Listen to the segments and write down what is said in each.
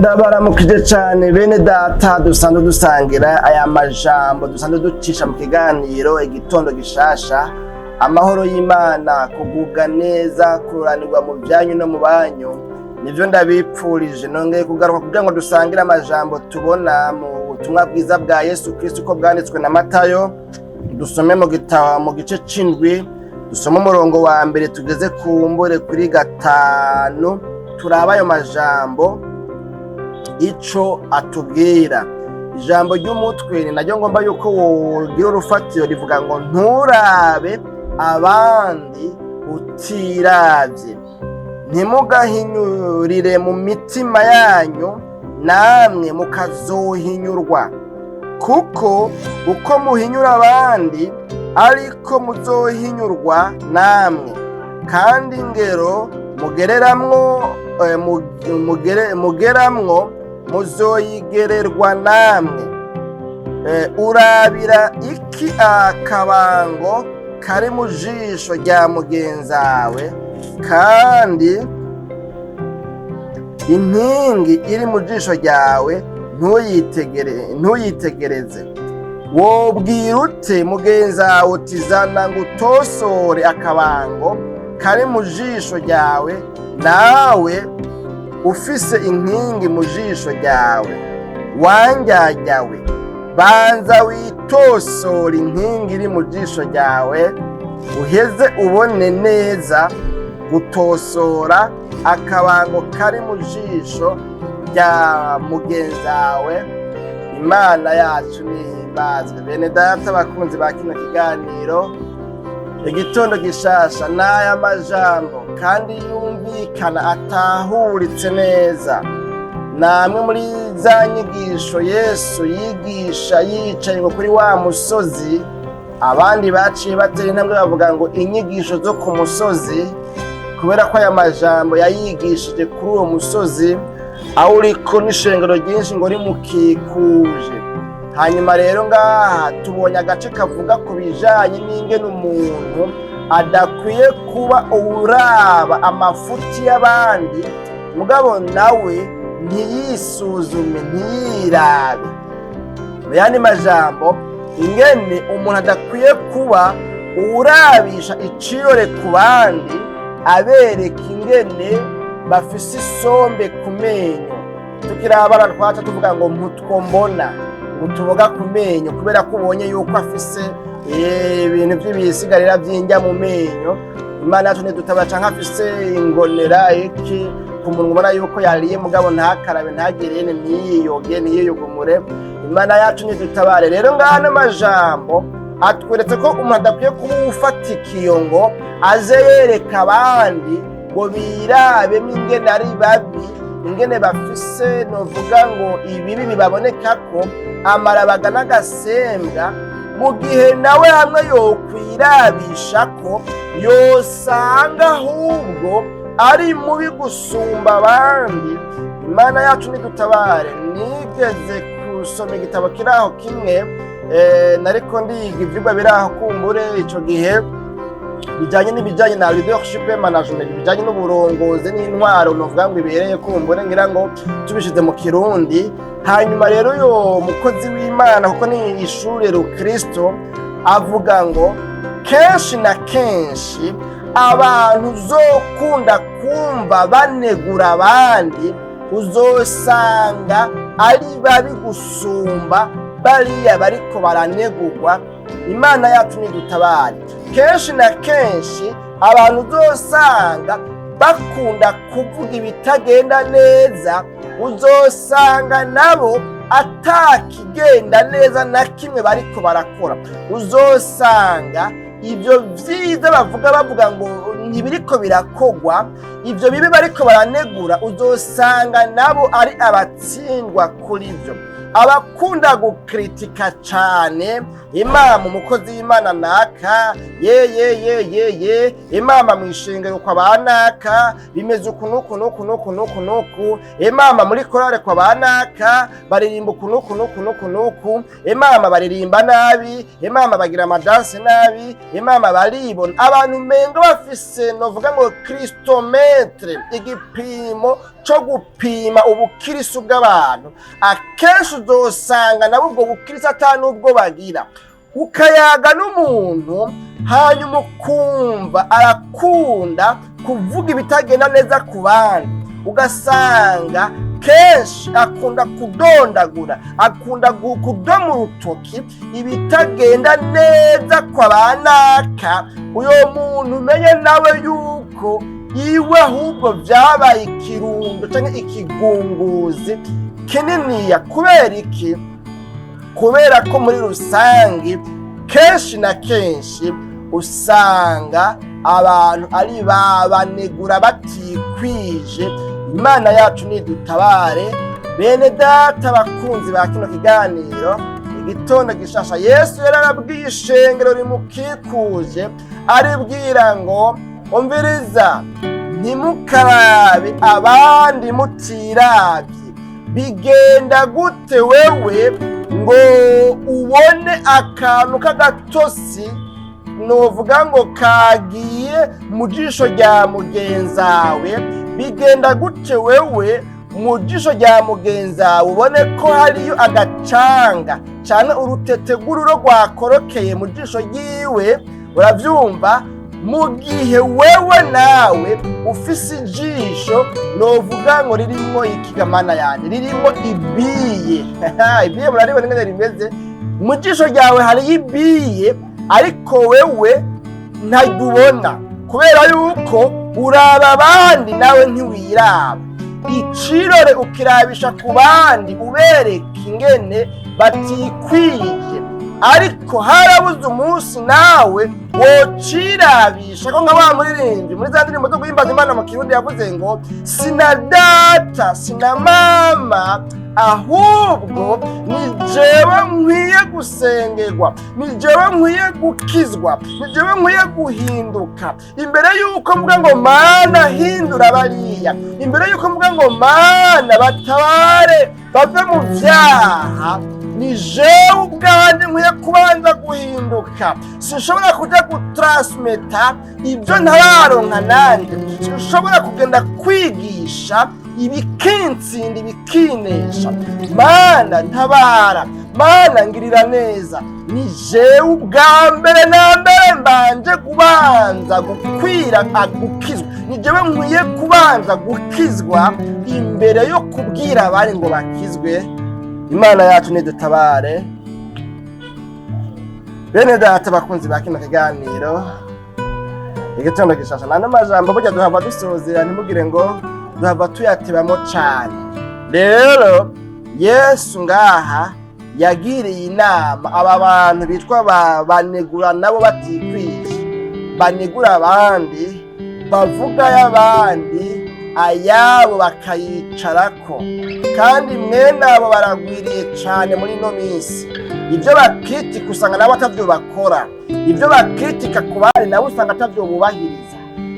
Ndabaramukije cyane bene data dusanzwe dusangira aya majambo dusanzwe ducisha mu kiganiro Igitondo Gishasha. Amahoro y'Imana, kugubwa neza, kururanirwa mu byanyu no mu banyu, nivyo ndabipfurije. Nongeye kugaruka kugira ngo dusangire amajambo tubona mu butumwa bwiza bwa Yesu Kristo uko bwanditswe na Matayo. Dusome mu gitabo, mu gice c'indwi, dusome umurongo wa mbere tugeze kumbure kuri gatanu, turabe ayo majambo ico atubwira. Ijambo ry'umutwe ni naryo ngomba yuko wogira urufatiro, rivuga ngo: "Nturabe abandi utiravye." Ntimugahinyurire mu mitima yanyu, namwe mukazohinyurwa, kuko uko muhinyura abandi ariko muzohinyurwa namwe, kandi ingero mugereramwo mugeramwo muzoyigererwa namwe. Urabira iki akabango kari mu jisho rya mugenzawe, kandi inkingi iri mu jisho ryawe ntuyitegereze? Wobwira ute mugenzawe uti: 'Zana ngo utosore akabango kari mu jisho ryawe,' nawe ufise inkingi mu jisho ryawe? Wandyaryawe, banza witosora inkingi iri mu jisho ryawe, uheze ubone neza gutosora akabango kari mu jisho rya mugenzawe. Imana yacu nihimbazwe. Bene data bakunzi ba kino kiganiro Igitondo Gishasha, n'aya majambo kandi yumvikana, atahuritse neza, namwe muri za nyigisho Yesu yigisha yicaye ngo kuri wa musozi. Abandi baciye batera intambwe bavuga ngo inyigisho zo ku musozi, kubera ko aya majambo yayigishije kuri uwo musozi, aho uriko n'ishengero ryinshi ngo rimukikuje. Hanyuma rero ngaha tubonye agace kavuga ku bijanye n'ingene umuntu adakwiye kuba uraba amafuti y'abandi, mugabo nawe ntiyisuzume, ntiyirabe. Mu yandi majambo, ingene umuntu adakwiye kuba urabisha icirore ku bandi, abereka ingene bafise isombe ku menyo. Tukiri abana twaca tuvuga ngo mputwo mbona ngo tuboga ku menyo, kubera ko ubonye yuko afise ibintu vy'ibisigarira vy'indya mu menyo. Imana yacu ntidutaba, canke afise ingonera iki ku munwa, ubona yuko yariye mugabo ntakarabe, ntagirene, ntiyiyoge, ntiyiyugumure. Imana yacu ntidutabare. Rero ngaha n'amajambo atweretse ko umuntu adakwiye kuba ufatikiyo ngo aze yereka abandi ngo birabemo ingene ari babi, ingene bafise novuga ngo ibibi bibaboneka ko amarabaga n'agasembwa, mu gihe nawe hamwe yokwirabisha ko yosanga ahubwo ari mubi gusumba abandi. Imana yacu nidutabare. Nigeze gusoma igitabo kiri aho kimwe, nariko ndiga ivyigwa biri aho kumbure ico gihe bijanye n'ibijanye na leadership management, bijanye n'uburongozi n'intwaro novuga ngo ibereye, kumbure ngira ngo tubishize mu Kirundi. Hanyuma rero uyo mukozi w'Imana, kuko ni ishure rukristo, avuga ngo kenshi na kenshi abantu uzokunda kumva banegura abandi, uzosanga ari babi gusumba bariya bariko baranegurwa. Imana yacu nidutabare. Kenshi na kenshi abantu uzosanga bakunda kuvuga ibitagenda neza, uzosanga nabo atakigenda neza na kimwe bariko barakora. Uzosanga ibyo vyiza bavuga, bavuga ngo ntibiriko birakogwa, ibyo bibi bariko baranegura, uzosanga nabo ari abatsindwa kuri byo. Abakunda gukritika cane imama, umukozi w'Imana naka, ye ye ye ye ye, imama mw'ishengero kwa banaka bimeze uku nuku nuku nuku nuku nuku, imama muri korale kwa banaka baririmba uku nuku nuku nuku nuku, imama baririmba nabi, imama bagira amadanse nabi, imama baribona. Abantu mengo bafise novuga ngo christomètre, igipimo. cyo gupima ubukirisu bw'abantu, akenshi uzosanga nabo ubwo bukirisu ata n'ubwo bagira. Ukayaga n'umuntu, hanyuma ukumva arakunda kuvuga ibitagenda neza ku bandi, ugasanga kenshi akunda kudondagura, akunda kudoma urutoki ibitagenda neza kwa banaka. Uyo muntu umenye nawe yuko iwe ahubwo vyabaye ikirundo canke ikigunguzi kininiya. Kubera iki? Kubera ko muri rusange kenshi na kenshi usanga abantu ari babanegura batikwije. Imana yacu nidutabare. Bene data bakunzi ba kino kiganiro Igitondo Gishasha, Yesu yararabwiye ishengero rimukikuje, aribwira ngo: "Umviriza, ntimukarabe abandi mutiravye." Bigenda gute wewe ngo ubone akantu k'agatosi, novuga ngo kagiye mu jisho rya mugenzawe? Bigenda gute wewe mu jisho rya mugenzawe ubone ko hariyo agacanga canke urutete rw'ururo rwakorokeye mu jisho ryiwe? Uravyumva? Mu gihe wewe nawe ufise ijisho, novuga ngo ririmwo ikigamana yanje, ririmo ibiye. Ibiye muraribona ingene rimeze. Mu jisho ryawe hariyo ibiye, ariko wewe ntaryo ubona, kubera yuko uraba abandi, nawe ntiwiraba. Icirore ukirabisha ku bandi, ubereka ingene batikwije, ariko harabuze umunsi nawe wocirabisha ko nka wa muririmbyi muri za ndirimbo zo guhimbaza Imana mu Kirundi yavuze ngo: "Sina data, sina mama, ahubwo ni jewe nkwiye gusengerwa, ni jewe nkwiye gukizwa, ni jewe nkwiye guhinduka." Imbere y'uko mvuga ngo: "Mana, hindura bariya", imbere y'uko mvuga ngo: "Mana, batabare bave mu vyaha", ni jewe ubwanjye nkwiye kubanza guhinduka. Sinshobora kuja gutransmeta ibyo ntararonka nanjye. Sinshobora kugenda kwigisha ibikintsinda, ibikinesha. Mana ntabara, Mana ngirira neza. Ni jewe ubwa mbere na mbere mbanje kubanza gukwira gukizwa. Ni jewe nkwiye kubanza gukizwa imbere yo kubwira abandi ngo bakizwe. Imana yacu nidutabare. Bene data bakunzi ba kino kiganiro Igitondo Gishasha, nta n'amajambo burya duhava dusozera, ntimugire ngo duhava tuyatebamo cane. Rero Yesu ngaha yagiriye inama aba bantu bitwa banegura nabo batikwije, banegura abandi, bavuga y'abandi, ayabo bakayicarako. Kandi mwene abo baragwiriye cane muri ino minsi. Ibyo bakritika usanga nabo atavyo bakora, ibyo bakritika ku bandi nabo usanga atavyo bubahiriza.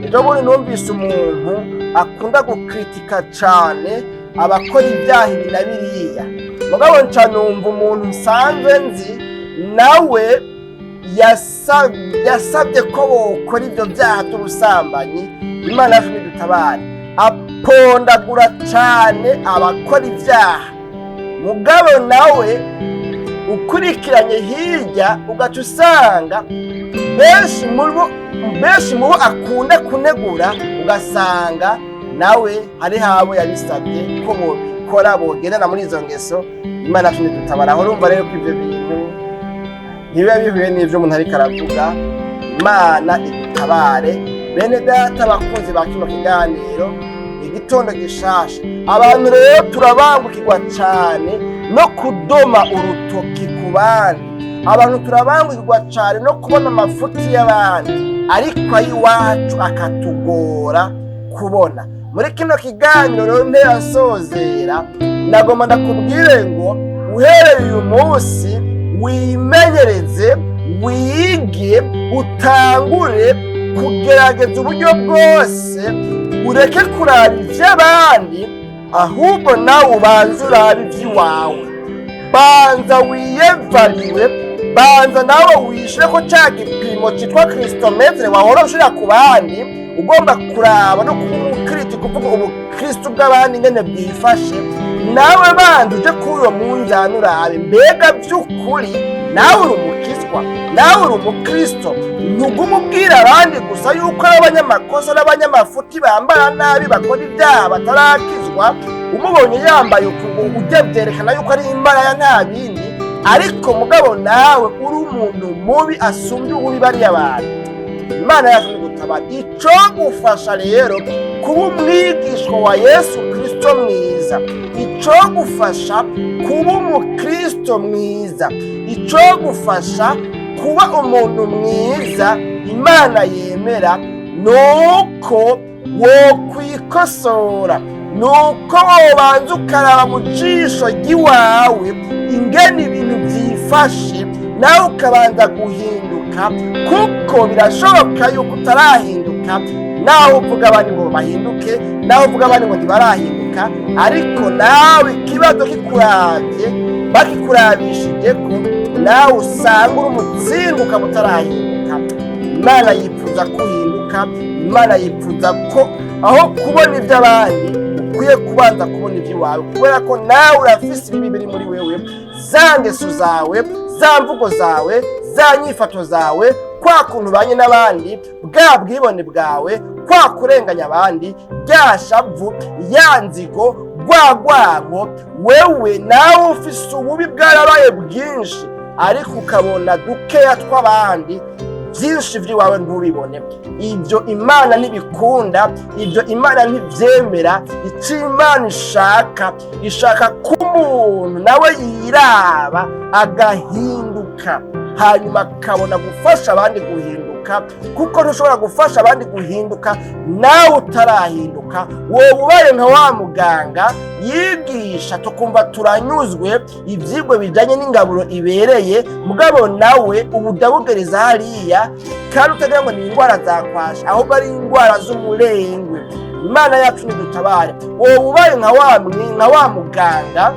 Ejo bundi numvise umuntu akunda gukritika cane abakora ibyaha ibi na biriya, mugabo nca numva umuntu nsanzwe nzi nawe yasabye ko bokora ibyo byaha by'ubusambanyi. Imana yacu nidutabare. Apondagura cane abakora ibyaha, mugabo nawe ukurikiranye hirya ugaca usanga benshi mu bo akunda kunegura, ugasanga nawe hari habo yabisabye ko bobikora, bogendana muri izo ngeso. Imana yacu nidutabara. Aho urumva rero ko ivyo bintu ntibiba bihuye n'ivyo umuntu ariko aravuga. Imana idutabare. Bene data bakunzi ba kino kiganiro Igitondo Gishasha, abantu rero turabangukirwa cane no kudoma urutoki ku bandi. Abantu turabangukirwa cane no kubona amafuti y'abandi, ariko ay'iwacu akatugora kubona. Muri kino kiganiro rero nteyasozera, nagomba ndakubwire ngo uhereye uyu munsi wimenyereze, wige, utangure kugerageza uburyo bwose ureke kuraba ivy'abandi, ahubwo nawe ubanze urabe ivy'iwawe. Banza wiyevariwe, banza nawe wishire ko ca gipimo citwa christomètre wahora ushira ku bandi, ugomba kuraba no kuba umukritika, uvuga. ubukristo bw'abandi ingene bwifashe, nawe bandi uje kuri uwo munzani urabe mbega by'ukuri nawe uri umukizwa, nawe uri umukristo. Ntugume ubwira abandi gusa yuko ari abanyamakosa n'abanyamafuti, bambara nabi, bakora ibyaha, batarakizwa. Umubonye yambaye ukuguru ujya byerekana yuko ari imbaraya, nta bindi. Ariko mugabo nawe uri umuntu mubi asumbye ububi bariya bantu. Imana yacu nigutabara. Ico gufasha rero kuba umwigishwa wa Yesu Kristo mwiza, ico gufasha kuba umukristo mwiza, ico gufasha kuba umuntu mwiza Imana yemera, nuko wokwikosora, nuko wobanza ukaraba mu jisho ry'iwawe ingene ibintu byifashe, nawe ukabanza guhinduka, kuko birashoboka yuko utarahinduka. Nawe uvuga abandi ngo bahinduke, nawe uvuga abandi ngo ntibarahinduka, ariko nawe ikibazo kikuravye, bakikurabishije ko nawe usanga uri umutsindwa, ukaba utarahinduka. Imana yifuza ko uhinduka. Imana yifuza ko aho kubona iby'abandi ukwiye kubanza kubona iby'iwawe, kubera ko nawe urafise ibibi biri muri wewe, za ngeso zawe, za mvugo zawe, za nyifato zawe, kwa kuntu ubanye n'abandi, bwa bwibone bwawe, kwa kurenganya abandi, rya shavu, ya nzigo, rwa rwango. Wewe nawe ufise ububi bwarabaye bwinshi, ariko ukabona dukeya tw'abandi, byinshi by'iwawe ntubibone. Ibyo Imana ntibikunda, ibyo Imana ntibyemera. Icyo Imana ishaka, ishaka ko umuntu nawe yiraba agahinduka, hanyuma akabona gufasha abandi guhinduka, kuko ntushobora gufasha abandi guhinduka nawe utarahinduka. Wowe ubaye nka wa muganga yigisha tukumva turanyuzwe ibyigwa bijyanye n'ingaburo ibereye, mugabo nawe ubu udabugereza hariya, kandi utagira ngo ni indwara zakwasha, ahubwo ari indwara z'umurengwe. Imana yacu nidutabare. Wowe ubaye nka wa muganga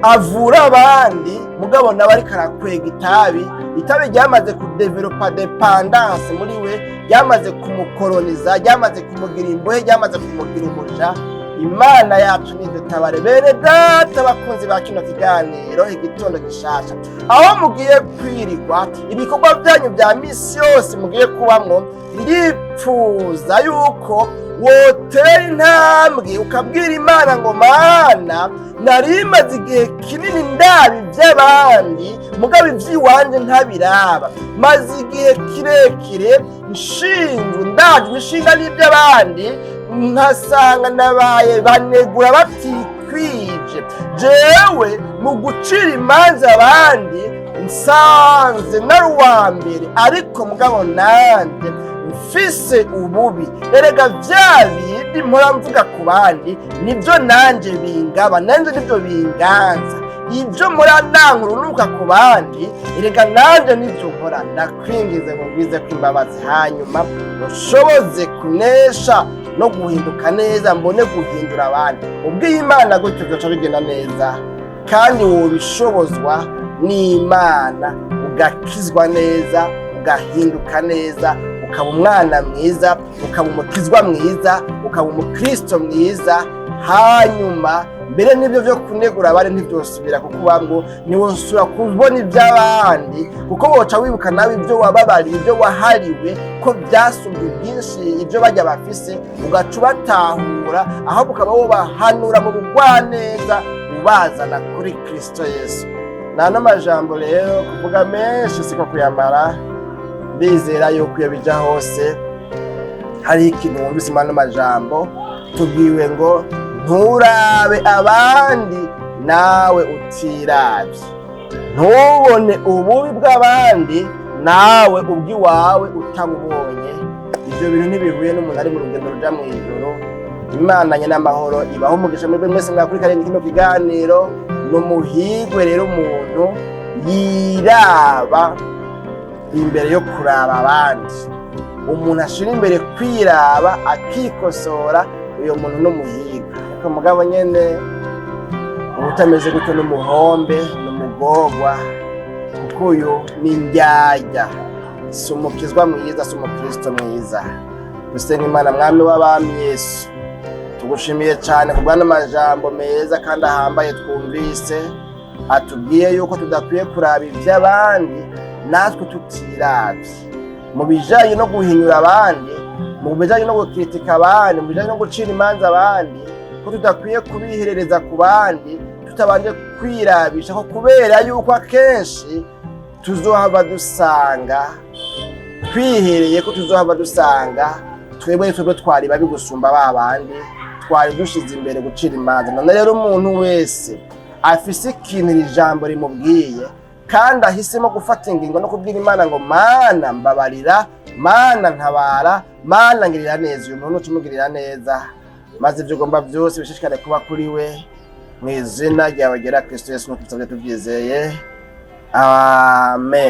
avura abandi, mugabo nawe ariko arakwega itabi, itabi ryamaze kudevelopa dépendance muri we, ryamaze kumukoroniza, ryamaze kumugira imbohe, ryamaze kumugira umuja. Imana yacu nidutabare. Bene data bakunzi ba kino kiganiro Igitondo Gishasha, aho mugiye kwirirwa, ibikorwa byanyu bya misi yose mugiye kubamwo, ndipfuza yuko wotera intambwe ukabwira Imana ngo: "Mana, nari maze igihe kinini ndaba iby'abandi, mugabo iby'iwanjye ntabiraba. Maze igihe kirekire nshinzwe, ndajwe ishinga n'iby'abandi, nkasanga nabaye banegura batikwije. Jewe mu gucira imanza abandi nsanze nari uwa mbere, ariko mugabo nanjye mfise ububi. Erega bya bindi mpora mvuga ku bandi nibyo nanjye bingaba, nanjye nibyo binganza. Ibyo mpora nankurunuka ku bandi, erega nanjye nibyo nkora. Ndakwingize ngo ngwize ko imbabazi, hanyuma ushoboze kunesha no guhinduka neza, mbone guhindura abandi." Ubwiye Imana gutyo byoca bigenda neza, kandi wobishobozwa n'Imana, ugakizwa neza, ugahinduka neza, ukaba umwana mwiza, ukaba umukizwa mwiza, ukaba umukristo mwiza. Hanyuma mbere n'ibyo byo kunegura abandi ntibyosubira kukuba, ngo ntiwosubira kubona iby'abandi, kuko woca wibuka nawe ibyo wababariye, ibyo wahariwe, ko byasumbye byinshi ibyo bajya bafise, ugaca ubatahura, ahubwo ukaba wobahanura mu bugwaneza, ubazana kuri Kristo Yesu. Nta n'amajambo rero kuvuga menshi siko kuyamara. Ndizera yuko iyo bija hose hari ikintu wumvise. Ano majambo tubwiwe ngo nturabe abandi nawe utiravye, ntubone ububi bw'abandi nawe ubw'iwawe utabubonye. Ibyo bintu ntibihuye n'umuntu ari mu rugendo ruja mu ijoro. Imana n'amahoro ibaho umugisha muri mwese mwakurikiranye kino kiganiro. Ni umuhigwe rero umuntu yiraba imbere yo kuraba abandi, umuntu ashira imbere kwiraba akikosora, uyo muntu n'umuhigwe. Ariko mugabo nyene utameze gutyo n'umuhombe, n'umugorwa, kuko uyu ni indyarya, si umukizwa mwiza, si umukristo mwiza. Dusenga Imana. Mwami w'abami Yesu. Tugushimiye cyane ku bw'ano majambo meza kandi ahambaye twumvise, atubwiye yuko tudakwiye kuraba iby'abandi natwe tutiravye. Mu bijanye no guhinyura abandi, mu bijanye no gukritika abandi, mu bijanye no gucira imanza abandi, ko tudakwiye kubiherereza ku bandi tutabanje kwirabisha ko, kubera yuko akenshi tuzohava dusanga twihereye ko tuzohava dusanga twebwe twari babi gusumba ba bandi twari dushize imbere gucira imanza. None rero, umuntu wese afise ikintu iri jambo rimubwiye kandi ahisemo gufata ingingo no kubwira Imana ngo: "Mana, mbabarira, Mana, ntabara, Mana, ngirira neza," uyu muntu ucumugirira neza, maze ibyo ugomba byose bishishikare kuba kuri we, mu izina ryawe ryera Kristo Yesu, nuko tubisabye tubyizeye, amen.